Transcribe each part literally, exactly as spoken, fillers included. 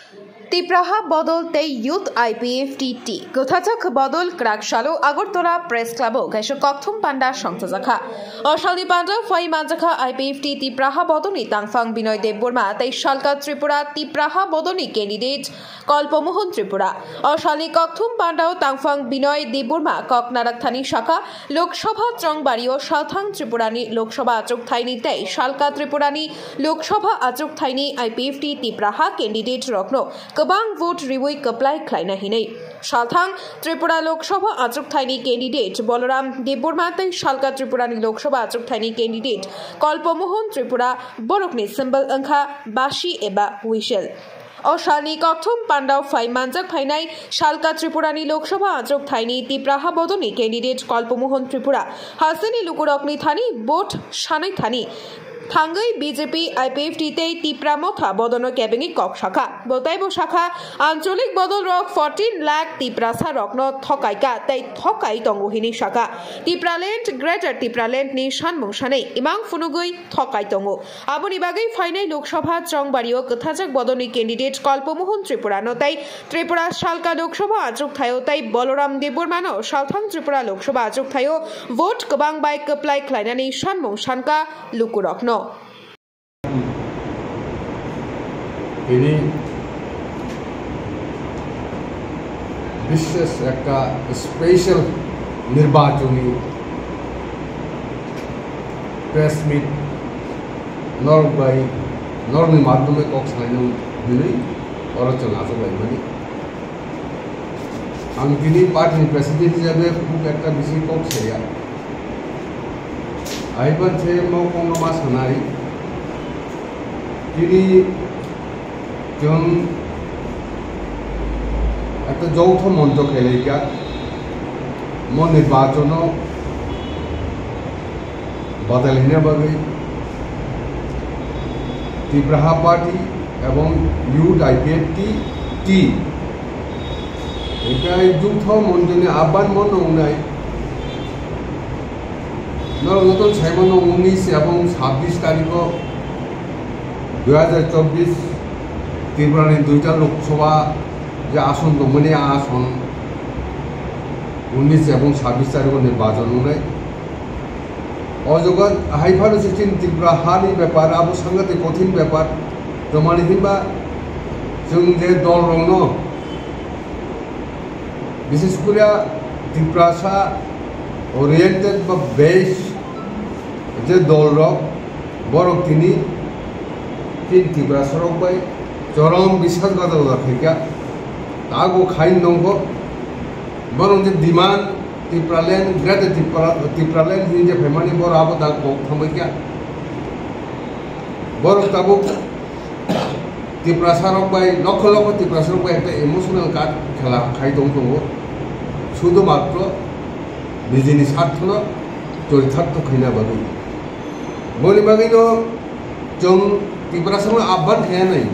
Tipraha Bodol tei Youth I P F T T kwthajak bodol kwrak salo Agartala Press Club o kaisa kokthum panda songchajakha. O salni panda phai manjakha I P F T Tipraha Bodolni tangphang Binoy Debbarma tei Salka Tripura Tipraha Bodolni candidate Kalpamohon Tripura. O salni kokthum pandao tangphang Binoy Debbarma kok narakthani sakha, Lok Sabha chongbario salthang Tripurani Lok Sabha achukthani tei salka Tripurani Lok Sabha achukthani I P F T Tipraha candidate rokno kwbang vote riwi kwplai khlaina hinwi. Salthang Tripura Lok Sabha achukthani candidate Balaram Debbarma tei salka Tripurani Lok Sabha achukthani candidate Kalpamohon Tripura borokni symbol wngkha basi eba whistle. O salni kokthum pandao phai manjak phainai salka Tripurani Lok Sabha achukthani Tipraha Bodolni candidate Kalpamohon Tripura hasteni lukurokni thani vote sanai thani thangwi B J P, I P F T tei Tipra Motha Bodolno kebengwi kok sakha. Bo teibo sakha, Ancholik Bodolrok fourteen lakh Tiprasa rokno thokaika tei thokai tongo hinwi sakha. Tipraland, Greater Tipraland ni sanmung sanwi imang phunugwi thokai tongo. Aboni bagwi phainai Lok Sabha chongbario kwthajak bodolni candidate Kalpamohon Tripurano tei Tripura salka Lok Sabha achukthai tei Balaram Debbarmano salthang Tripura Lok Sabha achukthai vote kwbang bai kwplai khlainani sanmung sanka lukurokno. Tini বিশেষ একটা স্পেশাল নির্বাচনী press meet নরক bai নরকনি মাধ্যমে Cox line দিলেই খরচ না চলাইমানি। Ang tini party ni president hisabe khub ekta bisi kok saya. Aiban se mo kongno ma sanai. Tini chwng ekta joutho moncho khelaikha. Mo nirbachono badal hina bagwi Tipraha Party ebong Youth I P F T T. Hinkhe joutho monchoni abban mono wngnai. Norok joto saimano unis ebong sabbish tarikho dui hajar chobbish Tiprani duita Lok Sabha je ason tongmani, a ason unis ebong sabbish tarikho nirbachon wngnai. O jaga hai phano se chini Tripura hani bepar abo sangatik kothin bepar. Tomani hinba chwng je dol rokno, bishes kore Tiprasa oriented ba based je dol rok, borok tini chini Tiprasa rok bai chorom biswas badal khaikha. Abo khai nongkho. Borok je demand Tipraland, Greater Tipra-, Tipraland hinwi je phaimani borok abo da kok thangbaikha. Borok tabuk Tiprasa rok bai, lokho lokho Tiprasa rok bai ekta emotional card khela khai tong tongo. Sudhu matro nijini sarthono chorithartho khaina bagwi. Boni bagwino chwng Tiprasano abban khaya nai.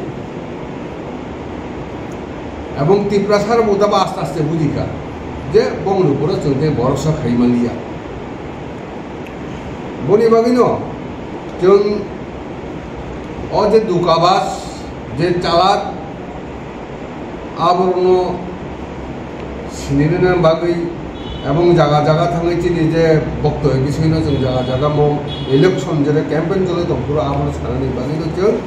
Ebong Tiprasarok bo daba aste aste bujikha je bongni uporo chwng tei boroksa khai manliya. Boni bagwino chwng o je dukabas, je chalak, aborokno sinirina bagwi ebong jaga jaga thangwi chini je boktoi bisingo chwng jaga jaga mo election jere campaign choli tongphuru abono sanani bagwino chwng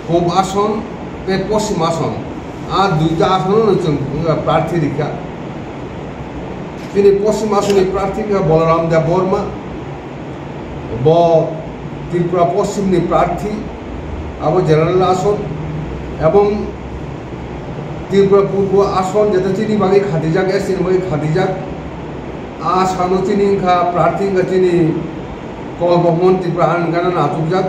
Pub Ason tei Poschim Ason, a duita asono chwng prarthi rikha. Chini Poschim Asonni prarthi kha Balaram Debbarma, bo Tripura Poschimni prarthi, abo general ason, ebong Tripura Purbo ason, jeta chini bagwi khatijak, S T ni bagwi khatijak, a asano chini wngkha prarthi wngkha chini Kolbomon Tripura, ang gana achukjak.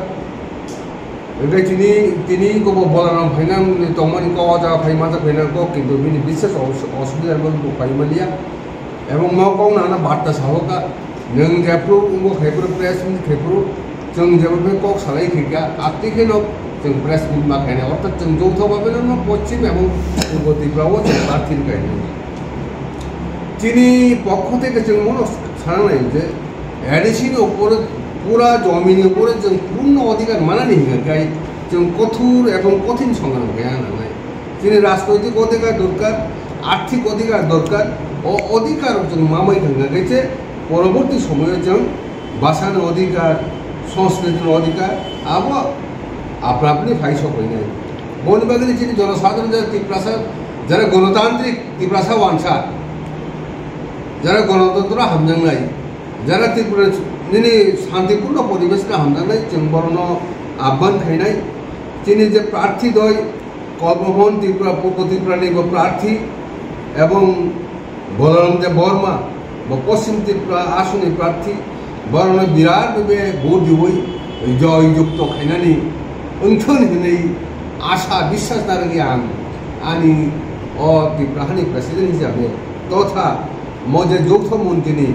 Hingke tini, tini kobo bolarang phainang tongmani kok o jaga phai manjak phainang kok, kintu bini bises os-, osubida bo bo phai manya. Ebong mo kok nana barta sahoka, nwng jephru wngbo khaiphru press meet khaiphru, chwng jeba kok salai khika, atwi kheno chwng press meet ma khainai. Orthat chwng joutho babe no poschim ebong purbo Tripura o chwng party khainai. Chini pokho theke chwng mono sananai je, A D C ni upore, pura jomini upore chwng purno odhikar manani hinga khe, Chwng kothor ebong kothin songgram khe ang nangnai. Chini rajnoitik odhikar dorkar, arthik odhikar dorkar, o odhikar chwng mamai thangna khe se poroborti somoyo chwng bhasani odhikar, sanskriti ni odhikar, abo apna apni phai sok hoinai. Boni bagwi chini jonosadharon jara Tiprasa, jara gonotantrik Tiprasa wansa, jara gonotantro hamjaknai, jara Tripura nini santipurno poribesh no hamjaknai, chwng borokno abhan khainai. Chini je prarthi doi, Kalpamon Tripura, Purbo Tripura ni bo prarthi, ebong Balaram Debbarma, bo Poschim Tripura asoni prarthi, borokno birat bebe vote diwi joy jukto khainani wngthun hinwi asa biswas narwgwi ang ani o Tripura hani president hisabe totha mo je joutho montri ni,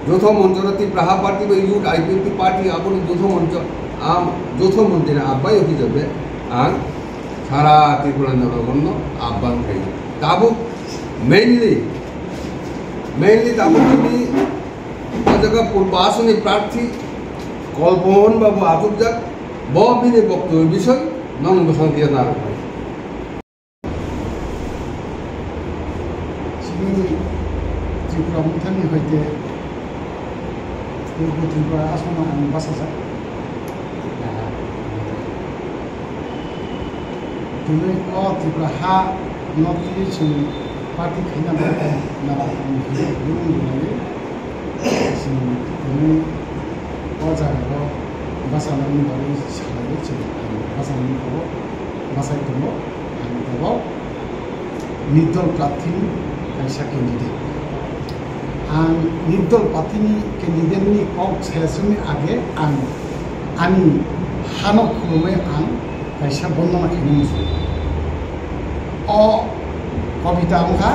joutho moncho no Tripura ha party bai youth I P F T party aboni joutho moncho, am, joutho montri ni abbai hisabe ang sara Tripura ni jorogonno abhan khai. Tabuk mainly, mainly tabuk chini o jaga Purbo asoni prarthi Kalpamon babu achukjak, bo bini boktobyo bisoi nong bwsang khe narwknai. Chini Tripura Motha ni hoite Purbo Tripura aswkno ang bachajak. Tini o Tripura ha no tini chwng party khaina bagwi nana tongmani khe bini bagwi chwng tini o jaga o bachanani bagwi salaiwi chwng ang bachanani tongo, bachai tongo. Ang tongo nirdol prarthini kaisa candidate. Ang nirdol prarthini candidate ni kok sayaswkni age ang ani hano khulumwi ang kaisa bondona khainani muchungo. O kobita wngkha,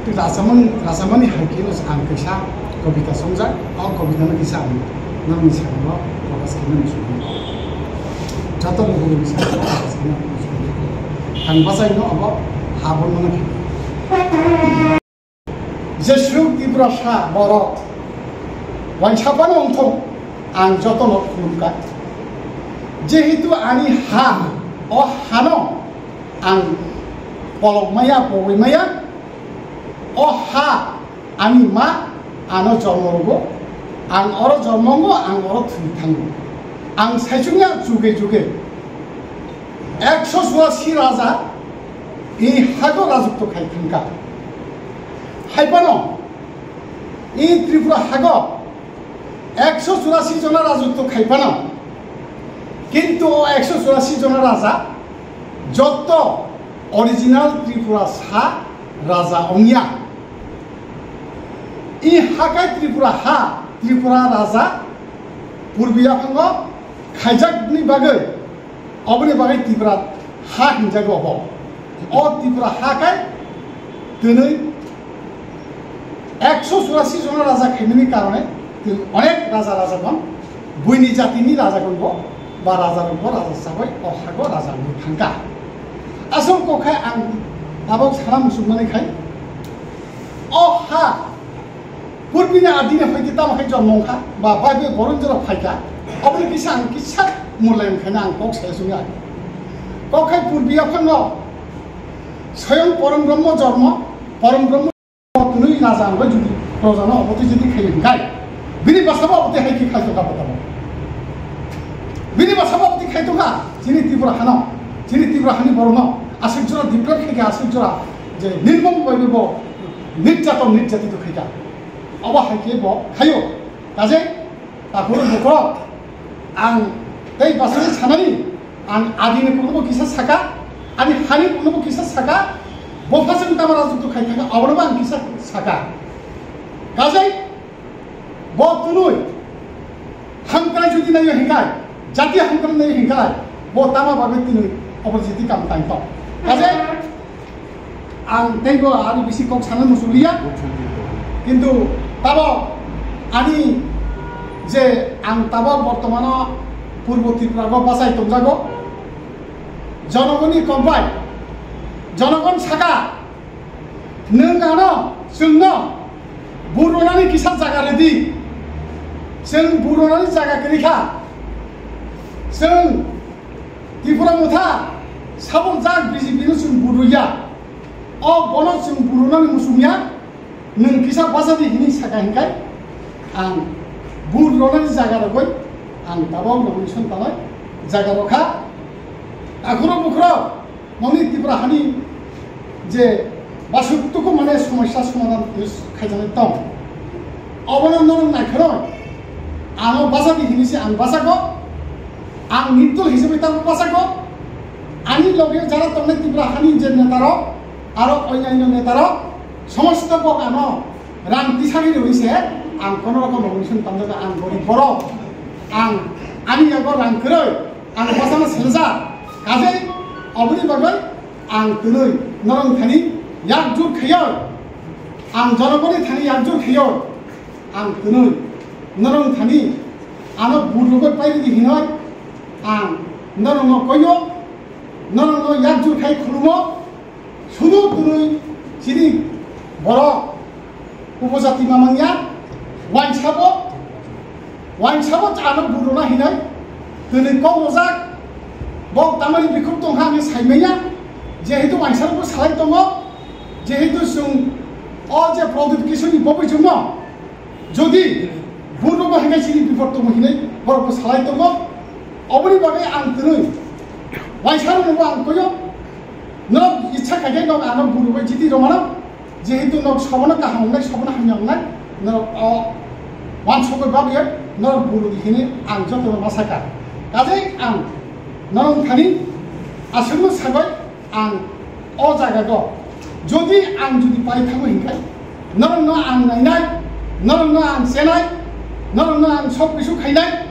Rasamani, Rasamani hai khe ang kaisa kobita songjak, o kobita no kisa ang nangni sakno prokash khainani muchungo. Joto ni bwrwi ni sakno prokash khainani muchungo. Ang bachai no abo ha bondona khainai. Jeswk Tiprasa borok wansapano wngthok, ang jotono khulumkha. Jehetu ani ha, o hano ang polok maya, pogwi maya, o ha ani ma ano jormo rwgo, ang oro jormo wngo, ang oro thwi thango. Ang saichungya juge juge ekso churasi raja i hago rajotw khai thangkha. Hai phano i Tripura hago ekso churasi jona rajotw khai phano, kintu o ekso churasi jona raja jotto original Tripurasa raja wngya. I hakai Tripura ha, Tripura raja purbi yaphango khaijakni bagwi, oboni bagwi Tripura ha hinjago obo. O Tripura ha kai twnwi ekso churasi jona raja khaimani karone twi onek raja rajagon, buini jatini rajagonbo ba rajarokbo raja sagwi o hago raja wngwi thangkha. Asol kok khe ang tabok sana muchungmani khai o ha Purbini adini hoite tamo khe jormo wngkha, ba bai bai boron jora phaikha, oboni kisa ang kisa mulai wngkhaina ang kok saya sungya. Kok khai purbi yaphangno soyong porom brahmo jormo, porom brahmo twnwi raja wngwi jodi projano obotwi jodi khai wngkhai, bini basabo obotwi hai khe khai tongkha botabo. Bini basabo obotwi khai tongkha, chini Tripura hano, chini Tripura hani borokno aswk jora develop khai kha, aswk jora je nirmom bai bo nirjaton nirjatito khai kha. Obo hai khe bo khaio. Kaje takhuk bukhuk ang tei basai sanani ang adini kunubo kisa saka, ani hani kunubo kisa saka, bo phasang tama rajotw khai thangkha, abonobo ang kisa saka. Kaje bo tunui hamkrai jodi nayo hinkai, jati hamkrai nayo hinkai, bo tama bagwi tunui obo jiti kam tangkha. Kaje ang teibo aro bisi kok sana musuliya. Kintu tabo ani je ang tabo bortomano Purbo Tripura go bachai tongjago. Jonogoni kokbai, jonogon saka, nwng ano chwngno burunani kisa jaga redi. Chwng burunani jaga kwrwi kha. Chwng Tripura Motha, sabok jak B J P no chwng buruya. O bono chwng burunani muchungya. Nwng kisa bachadi hini saka hinkai ang bur ronani jaga rogoi ang tabok nomination tanai jaga rokha. Akhoro bukhro noni Tripura hani je basuk tuku mane somosya somadhan khaijani tong. Obono norok naikhoro ano bachadi hini se ang bachago, ang nirtul hisabe tamo bachago, ani loge jara tongnai Tripura hani je netarok aro onyanyo netarok somosto bok ano rang tisari rwi se ang kono rokom nomination tanjago, ang gorib borok, ang ani yago rang kwrwi, ang bachano selsa, kajai oboni bagwi ang twnwi norong thani yakjur khaiyo, ang jonogoni thani yakjur khaiyo, ang twnwi norong thani ano bur rogwi pairidi hinoi ang norongno koyo, norongno yakjur khai khulumo. Sudu twnwi chini borok upojati mamangya, wansabo, wansabo ano buruna hinai, twnwi kok rojak, bok tamani bikhuk tongkha ani saimanya, jehetu wansabo salai tongo, jehetu chwng o je Pradyut Kishorni bobwi chwngno, jodi burno bo hinai chini bipod tongo hinai borok bo salai tongo, oboni bagwi ang twnwi wansarokno bo ang koyo, norok ichha khaikhe norok ano burno bai jiti romano, jehetu norok sobono kaham wngnai, sobono hamya wngnai, norok o wansokgwi bagwi norok burno hinwi ang jotono ma sakha. Kajai ang norok thani aswkno sagwi ang o jaga go, jodi ang jodi pai thango hinkai, norokno ang nainai, norokno ang chenai, norokno ang sob kisu khainai,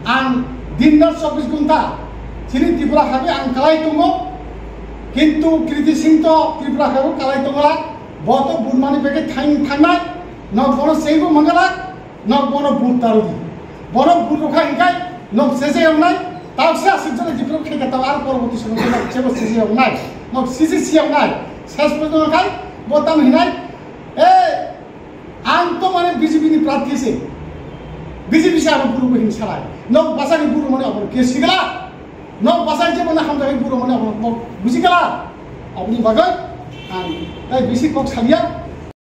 ang din rat chobbish ghonta chini Tripura habi ang kalai tongo, kintu Kriti Singh to Tripura habi kalai tongola, bo to burmani bege thang thangnai, nok bono seibo mangala, nok bono bur tarudi. Bono bur rokha hinkai nok sese yongnai. Tau se asik jona jibrok khe kata ar poroboti sono nok sebo sese yongnai. Nok sisi si yongnai. Ses pojona kai bo tang hinai. Eh, ang to mane B J P ni prarthi se. B J P se aro buru hin salai. Nok basani buru mane abor ke sigala. Nok basai je mane hamjai buru mane abor nok buji kala. Aboni bagwi ang tai bisi kok salia.